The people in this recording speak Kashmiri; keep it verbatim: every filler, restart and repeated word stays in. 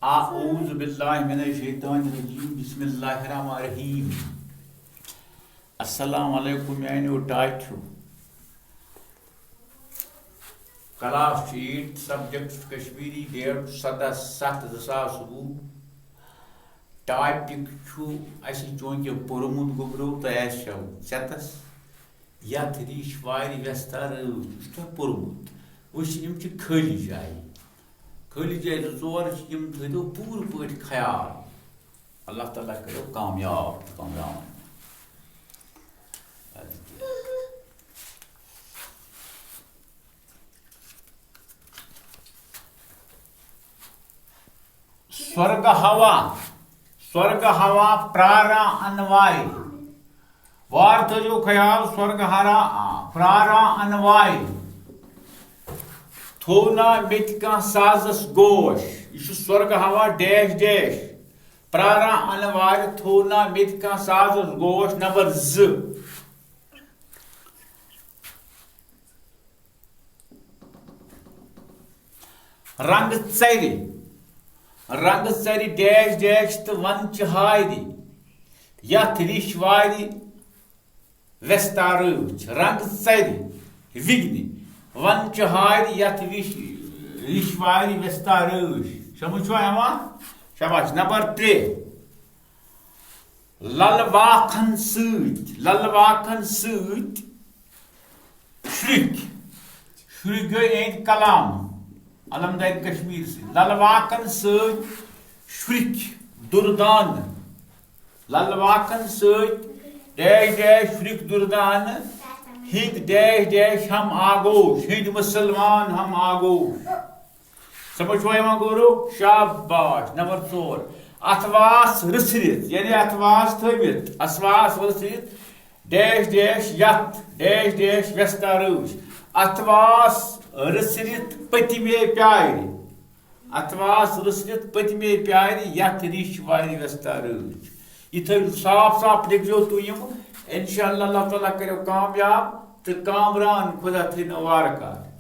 اعوذ باللہ من الشیطان الرجیم، بسم اللہ الرحمن الرحیم۔ السلام علیکم میانیو ٹاٹھیو۔ کلاس چھُ ایٹ، سبجیکٹ چھُ کشمیری، ڈیٹ چھُ سداہ ستھ زٕ ساس وُہ۔ ٹاپک چھُ اَسہِ چونکہ پوٚرمُت گوٚبرو تۄہہِ آسہِ شو ژٮ۪تس، یتھ ریش وارِ وٮ۪ستارٲو۔ یہِ چھُ تۄہہِ پوٚرمُت۔ وٕچھ، یِم چھِ خٲلی جایہِ۔ خٲلی جایہِ زٕ ژور چھِ، یِم تھٲیِو پوٗرٕ پٲٹھۍ خیال۔ اللہ تعالیٰ کٔرِو کامیاب تہٕ کامران۔ سۄرگہٕ ہوا، سۄرگہٕ ہوا پراران انوارِ۔ وار تھٲیِو خیال، سۄرگہٕ ہوا پراران انوارِ۔ تھوو نا مےٚ تہِ کانٛہہ سازس گوش۔ یہِ چھُ سۄرگہٕ ہوا ڈیش ڈیش پراران انوارِ، تھوو نا مےٚ تہِ کانٛہہ سازس گوش۔ نمبر زٕ۔ رنٛگہٕ ژَرِ، رنٛگہٕ ژَرِ ڈیش ڈیش تہٕ وَن چِہارِ، یَتھ ریش وارِ وٮ۪ستارٲوٕچ۔ رنٛگہٕ ژَرِ وِگنہِ، وَن چِہارِ، یَتھ ریش، ریش وارِ وٮ۪ستارٲوٕچ۔ سمجھ چھُوا یِوان؟ شاباش۔ نمبر ترٛےٚ۔ للہٕ واکھن سۭتۍ، للہٕ واکھن سۭتۍ شرُکۍ۔ شرُکۍ گٔے أہنٛدۍ کلام، علمدارِ کشمیر سۭتۍ۔ للہٕ واکھن سۭتۍ شرُکۍ دُردانہٕ۔ للہٕ واکھن سۭتۍ ڈیش ڈیش شرُکۍ دُردانہٕ۔ ہِنٛدۍ ڈیش ڈیش ہم آگوش۔ ہِنٛدۍ مُسلمان ہم آگوش۔ سمجھ چھوا یِوان گورو؟ شاباش۔ نمبر ژور۔ اَتھٕ واس رٕژھرِتھ، یعنی اَتھٕ واس تھٲوِتھ، اَتھٕ واس رٕژھرِتھ، ڈیش ڈیش یَتھ، ڈیش ڈیش وٮ۪ستارٲوٕچ۔ اَتھٕ واس رٕژھرِتھ پٔتمے پیارِ۔ اَتھٕ واس رٕژھرِتھ پٔتمے پیارِ، یَتھ ریش وارِ وٮ۪ستارٲوٕچ۔ یہِ تھٲوِو صاف صاف، لیکھزیو تُہۍ یِم۔ انشاءاللہ اللہ تعالیٰ کٔرِو کامیاب تہٕ کامران، خدا تھٲینو وارٕ کارٕ۔